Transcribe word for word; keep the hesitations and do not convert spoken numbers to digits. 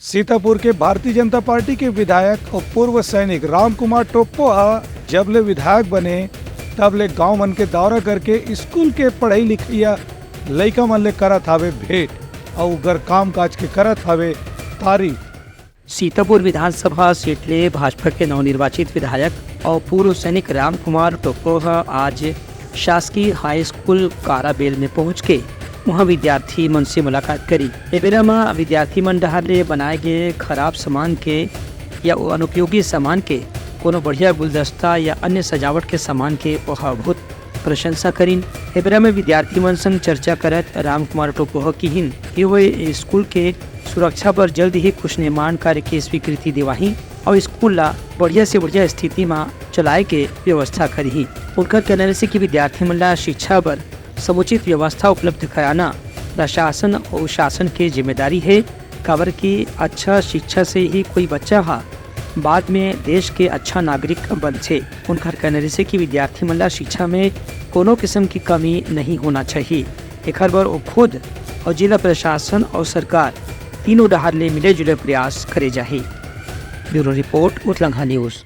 सीतापुर के भारतीय जनता पार्टी के विधायक और पूर्व सैनिक राम कुमार टोप्पो ह जब ले विधायक बने, तब ले गांव मन के दौरा करके स्कूल के पढ़ई लिखइया लइका मन ले करत हावे भेंट और उगर कामकाज के करत हावे तारीफ। सीतापुर विधानसभा सीट ले भाजपा के नवनिर्वाचित विधायक और पूर्व सैनिक राम कुमार टोप्पो ह आज शासकीय हाई स्कूल काराबेल में पहुंच के वहां विद्यार्थी मन से मुलाकात करी। ए बेरा म विद्यार्थी मन डहार ले बनाए गे खराब सामान के या अनुपयोगी सामान के कोनो बढ़िया गुलदस्ता या अन्य सजावट के सामान के ओह बहुत प्रशंसा करिन। ए बेरा में विद्यार्थी मन संग चर्चा करत राम कुमार टोप्पो ह किहिन कि वो ए स्कूल के सुरक्षा बर जल्द ही कुछ निर्माण कार्य के स्वीकृति देवाही और स्कूल ला बढ़िया से बढ़िया स्थिति म चलाए के व्यवस्था करही। उनकर कहना रहिसे कि विद्यार्थी मन ला शिक्षा बर समुचित व्यवस्था उपलब्ध कराना प्रशासन और शासन के जिम्मेदारी है, काबर कि अच्छा शिक्षा से ही कोई बच्चा हा बाद में देश के अच्छा नागरिक बनथे। उनकर कहना रहिसे कि विद्यार्थी मन ला शिक्षा में कोनो किस्म की कमी नहीं होना चाहिए। एखर बर वो खुद और जिला प्रशासन और सरकार तीनों डहार ले मिले जुले प्रयास करे जाही। Bureau report, Utlangha news.